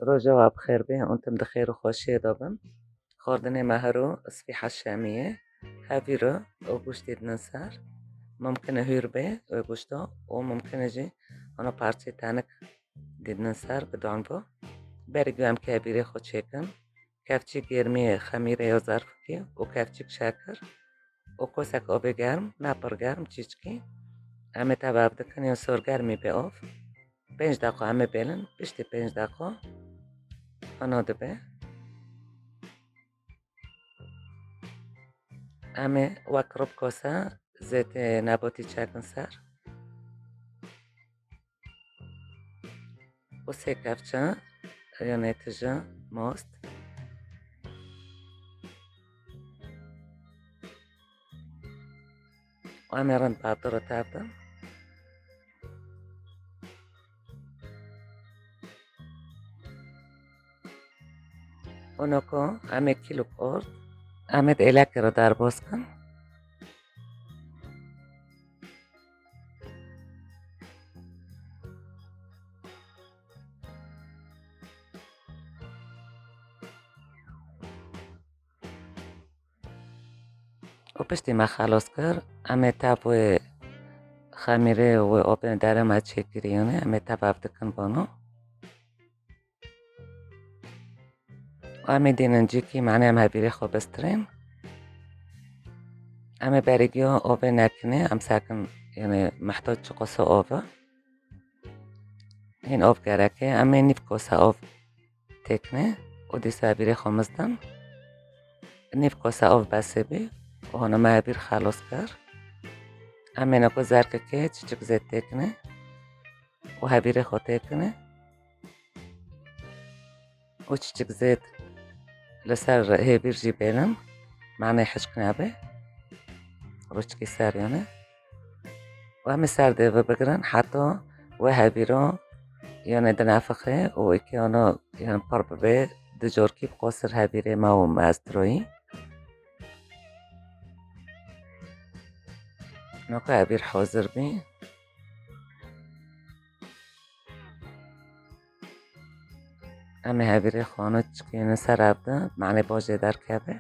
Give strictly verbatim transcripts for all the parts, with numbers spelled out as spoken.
Roja we bi xêr be û tim di xêr û xweşiyê de bin. Xwardinê me hero spîha şemiyê, hevîro û goştê dinin ser. Mumkin e hûr be wê goşto û mumkin e jî hano parçeyê tenik didinin ser bidon bo. Berî em kevîrê xwe çêkin. Kevçî germiyê xemîrê ya zerfikê û kevçîk şekir û kosek avê germ, ne pir germ, çîçkî. Em ê tev ev dikin ya sor germî bê av. Pênc deqa em ê bêlin, piştî pênc deqa hano dibe. Em ê wek rib kose zêtê nebotî çekin ser. Û sê kevçe yanê tije most. Û em ê rind berdiro tev de. Û noko em ê kîlok ord, em ê di êlekê re derbas kin. Û piştî me xelas kir, em ê tev wê xemîrê û wê opê derê me çêkirî yanê, em ê tev ev dikin bono. Û em ê dînin cîkî, mane em hevîrê xwe bistirên. Em ê berî giyo ovê nekinê, em sekin, yanê mehtac çi qose ov e. Hîn ov gerek e, em ê nîv kose ov têkine û dîsa hevîrê xwe mizdin. Nîv kose ov besê bî û hona me hevîr xelas kir. Em ê neko zerkekê çiçik zêt têkine û hevîrê xwe têkine. Û çiçik zêt li ser hêvîr jî bêlin, mane hişk nebe. Rûçkî ser yanê. Û em ê ser dê ve bigirin, heta wê hevîro yanê dinefixe û ikê ano yan pir bibe, di corkî bi qosir hevîrê me û me ez diroyî. Noko hevîr hazir bî. Em ê hevîrê xwe ano çikînin ser ev de, mane bajê derkeve.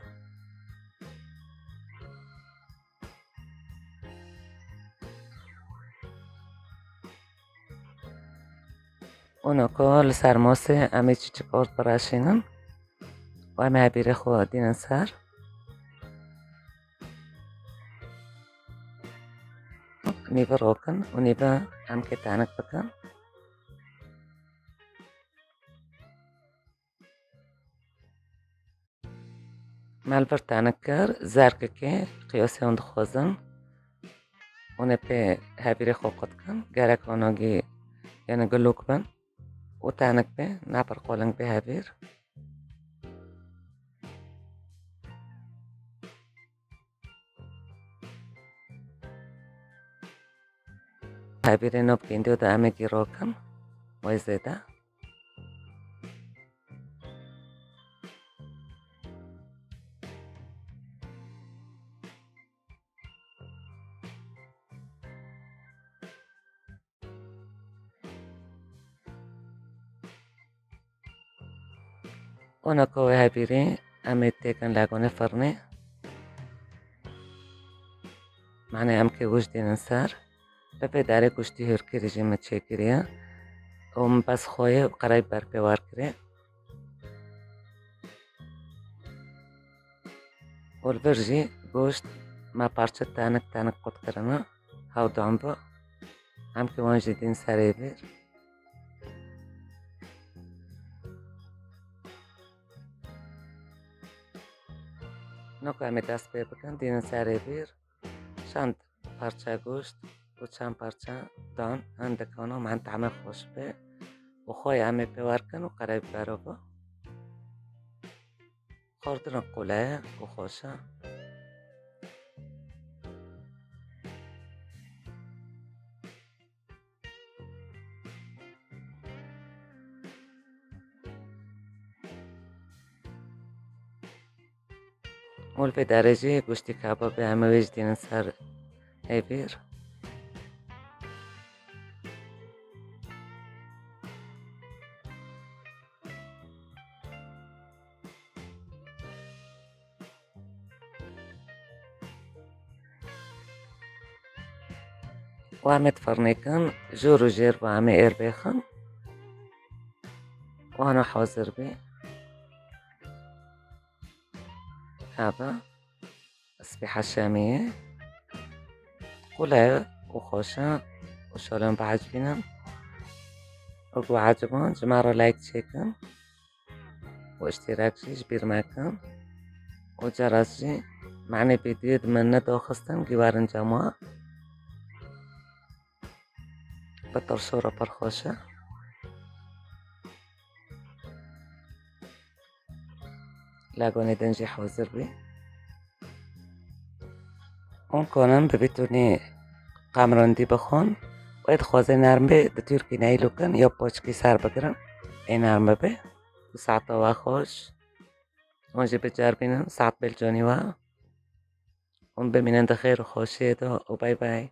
Û noko li ser masê em ê çiçik ort bireşînin. Û em ê hevîrê xwe dînin ser. Nîvi rokin û nîvi em kê tenik bikin. Me li vir tenik kir, zerkekê qiyasê hûn dixwazin. Hûn ê pê hevîrê xwe qut kin. Gerek hûn gî, yanê gilok bin û tenik bê, ne pir qoling bê hevîr. Hevîrê nû bi gêndî de em ê gîro kin, wê zêde. Ona ko wê hevîrî em ê têkin legonê firnê. Mane em kê wij dînin ser. Bi vê derê goştî hûrkirî jî min çêkiriye. Û min bes xwe ye û qerey berpê wer kiriye. Û li vir jî goşt me parçe tenik tenik qut kirine. Hew dan bi. Em ki wan jî dîn serê vîr. Noko em ê dest pê bikin, dînin serê vîr. Çend parça goşt û çend parça dan, hindek hano min tehme xweş be. Û xwe em ê pê wer kin û qerey bibero bo. Xwartina qule ye û xweş e. Û li vê derê jî goştî kebabê em ê wê jî dînin ser hêvîr. Û em ê difernikin, jor û jêr ve em ê êr bêxin. Û hano hazir bî. Eve, spî heşemiyê. Qule û xweşe û şalon biecibînin. Û ku ecibon, ji me re like çêkin. Û iştîrak jî ji bîr mekin. Û ceras jî, manê vîdyoyê di min nedaxistin, gîwarin cema. Bi tirşora pir xweş e. Lagonê din jî hazir bî. Hûn konin bi vî tûnî qamrindî bixwin. Wê dixwaze nerm bê, di Tirkî neylukin ya paçkî ser bigirin. Ê nerm bibe. Û saeta we xweş. Hûn jî biceribînin, saet bêl canî we. Hûn bimînin di xêr û xweşiyê de û bay bay.